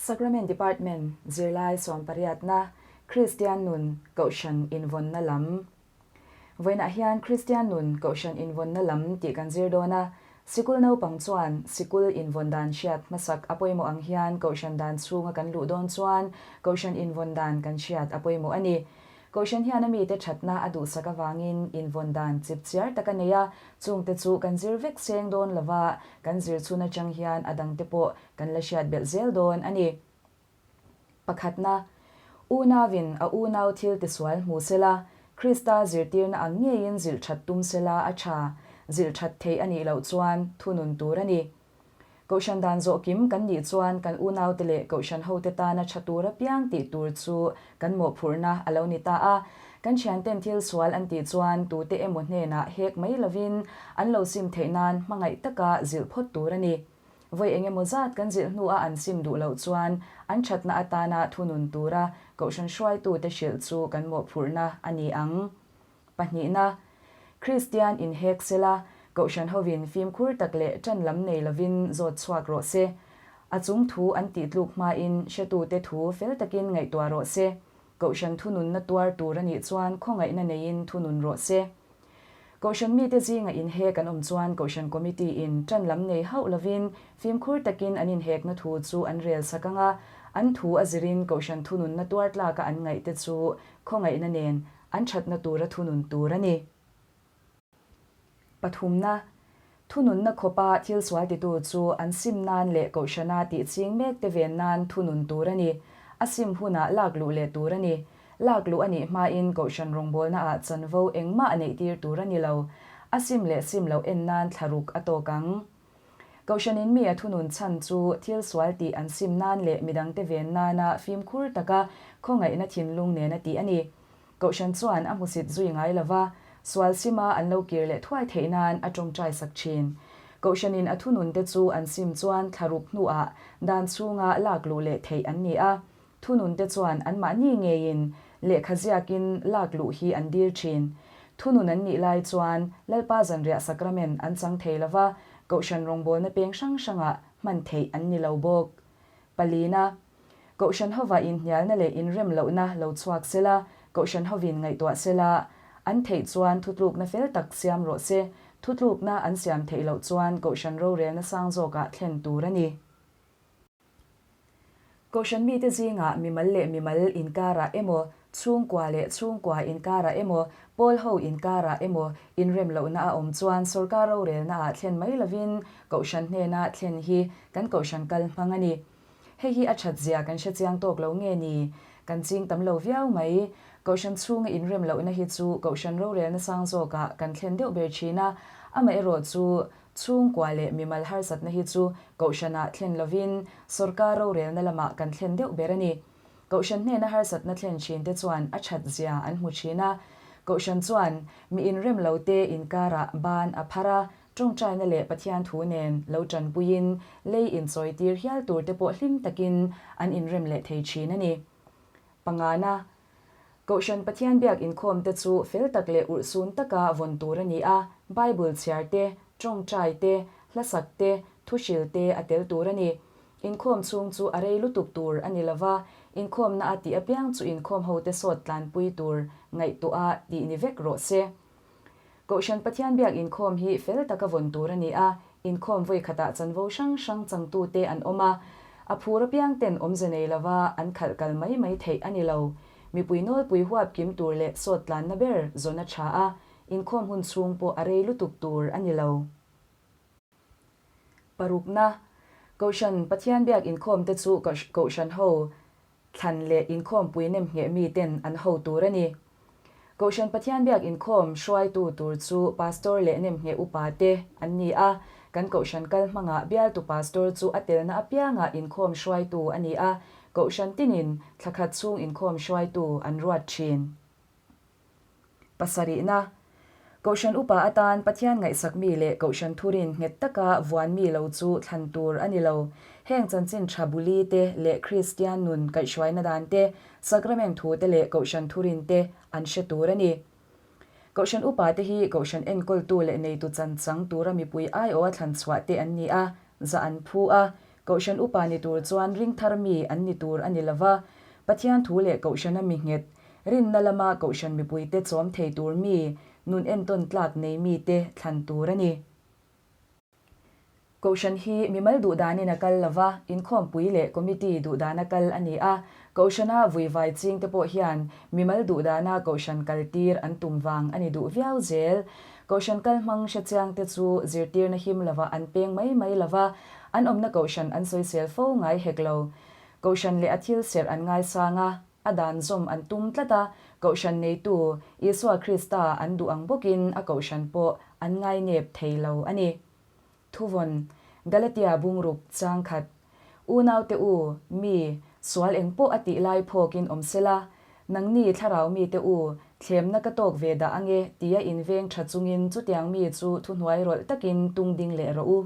Sacrament Department zirlai sawmpariatna, Kristian nun Kohhran invawnna lam. Vawiinah hian Kristian nun Kohhran invawnna lam tih kan zir dawn a. Sikul naupang chuan sikul invawn dan hriat hmasak a pawimawh ang hian Kohhran dan chhunga kan luh dawn chuan Kohhran invawn dan kan hriat a pawimawh a ni. Kohhran hian a mite thatna a duhsak avangin invawn dan chipchiar tak a nei a, chungte chu kan zir vek seng dawn lova, kan zir chhun atang hian a dangte pawh kan la hriat belh zel dawn a ni. Pakhatna, Unauin a unau thil tisual hmu sela, Krista zirtirna ang ngeiin zilh that tum sela a tha, zilh that theih a nih loh chuan thunun tur a ni. Kohhran dan zawh kim kan nih chuan kan unaute leh kohhran hote tana tha tur apiang tih tur chu kan mawhphurhna a lo ni ta a. Kan thianten thil sual an tih chuan tute emaw hnenah hek mai lovin an lo sim theih nan hmangaih taka zilh phawt tur a ni. Vawi eng emaw zat kan zilh hnua an sim duh loh chuan an thatna atana thunun tura kohhran hruaitute hrilh chu kan mawhphurhna a ni ang. Pahnihna, Kristian inhek sela, Kohhran hovin fimkhur tak leh ṭan lam nei lovin zawt chhuak rawh se. A chung thu an tih tluk hmain hretute thu fel takin ngaihtuah rawh se. Kohhran thununna tuar tur a nih chuan khawngaihna neiin thunun rawh se. Kohhran mite zinga inhek an awm chuan Kohhran Committee in ṭan lam nei hauh lovin fimkhur takin an inhekna thu chu an rel sak ang a, an thu a zirin Kohhran thununna tuar tlaka an ngaihte chu khawngaihna nen An thatna tura thunun tur a ni. Pathumna, Thununna khawpa thil sual titu chu an sim nan leh kohhrana tih ching mek te ven nan thunun tur a ni. A sim hunah lak luh leh tur a ni. Lak luh a nih hmain kohhran rawngbawlnaah chanvo engmah a neihtir tur a ni lo. A sim leh sim loh en nan thlaruk a tawk ang. Kohhranin mi a thunun chhan chu thil sual tih an sim nan leh midangte ven nana fimkhur taka khawngaihna thinlung nena tih a ni. Kohhran chuan a hmusit zui ngai lo va, sual sima an lo kir leh thuai theih nan a tawngtai sak thin. Kohhranin a thununte chu an sim chuan thlaruk hnuah dan chhunga lak luh leh theih an ni a. Thununte chuan anmahni ngeiin lehkha ziakin lak luh hi an dil thin. Thunun an nih lai chuan Lalpa zanriah sakramen an chang thei lo va, Kohhran rawngbawlna peng hrang hrangah hman theih an ni lo bawk. Palina, Kohhran hova inhnialna leh inrem lohna lo chhuak sela, Kohhran hovin ngaihtuah sela, an theih chuan thutlukna fel tak siam rawh se, thutlukna an siam theih loh chuan Kohhran rorelna sang zawkah thlen tur a ni. Kohhran mite zingah mimal leh mimal inkarah emaw, chhungkua leh chhungkua inkarah emaw, pawl ho inkarah emaw inrem lohna a awm chuan sorkar rorelnaah thlen mai lovin Kohhran hnena thlen hi kan Kohhran kal hmang a ni. Hei hi a that zia kan hre chiang tawk lo nge ni? Kan ching tam lo viau mai. Kohhran chhunga inrem lohna hi chu Kohhran rorelna sang zawkah kan thlen deuh ber thin a, amaherawh chu Chhungkua leh mimal harsatna hi chu Kohhranah thlen lovin sorkar rorelna lamah kan thlen deuh ber a ni. Kohhran hnena harsatna thlen thinte chuan a that zia an hmu thin a. Kohhran chuan mi inrem lote inkarah ban a phar a, tawngtaina leh Pathian thu nen lo tanpuiin lei inchawitir hial turte pawh hlim takin an inrem leh thei thin a ni. Pangana, Kohhran Pathian biak inkhawmte chu fel tak leh urhsun taka vawn tur a ni a, Bible chhiar te, tawngtai te, hlasak te, thuhril te a tel tur a ni. Inkhawm chhung chu a rei lutuk tur a ni lo va, inkhawmna a tih apiang chu inkhawm hote sawt tlanpui tur ngaihtuah tih ni vek rawh se. Kohhran Pathian biak inkhawm hi fel taka vawn tur a ni a, inkhawm vawi khatah chanvo hrang hrang changtute an awm a, a phur apiang ten awmze nei lova an khalh kal mai mai theih a ni lo. Mipui nawlpui huap kim tur leh sawt tlanna ber zawn a tha a, inkhawm hun chhung pawh a rei lutuk tur a ni lo. Parukna, Kohhran Pathian biak inkhawmte chu Kohhran ho Thlan leh inkhawmpui nemngheh miten an ho tur a ni. Kohhran Pathian biak inkhawm hruaitu tur chu Pastor leh nemngheh upa te an ni a, kan Kohhran kal hmangah bialtu Pastor chu a telna apiangah inkhawm hruaitu a ni a, Kohhran tinin thla khat chhung inkhawm hruaitu an ruat thin. Pasarihna, Kohhran upa atan Pathian ngaihsak mi leh Kohhran thurin nghet taka vuan mi lo chu thlan tur a ni lo. Heng chanchin tha buli te leh Kristian nun kaihhruaina dan te, Sakramen thu te leh Kohhran thurin te an hre tur a ni. Kohhran upa te hi Kohhran enkawltu leh neitu chan chang tura mipui aiawha thlan chhuah te an ni a, zah an phu a. Kohhran upa ni tur chuan ringthar mi an ni tur a ni lo va, Pathian thu leh Kohhrana mi nghet, rinna lama Kohhran mipuite chawm thei tur mi, nun entawn tlak nei mite thlan tur a ni. Kohhran hi mimal duhdanin a kal lo va, inkhawmpui leh committee duhdana kal a ni a. Kohhrana vuivai chingte pawh hian mimal duhdana Kohhran kaltir an tum vang a ni duh viau zel. Kohhran kal hmang hrechiangte chu zirtirna him lovah an peng mai mai lo va, an awmna Kohhran an sawisel fo ngai hek lo. Kohhran leh a thil serh an ngaisang a, a dan zawm an tum tlat a, Kohhran neitu Isua Krista an duh ang bawkin a Kohhran pawh an ngainep thei lo a ni. Thuvawn, Galatia bungruk chang khat, Unaute u, mi, sual eng pawh a tih lai phawkin awm sela, nangni thlarau mite u, thlemna ka tawk ve dah ange tia inveng tha chungin chutiang mi chu thuhnuai rawlh takin tung ding leh rawh u.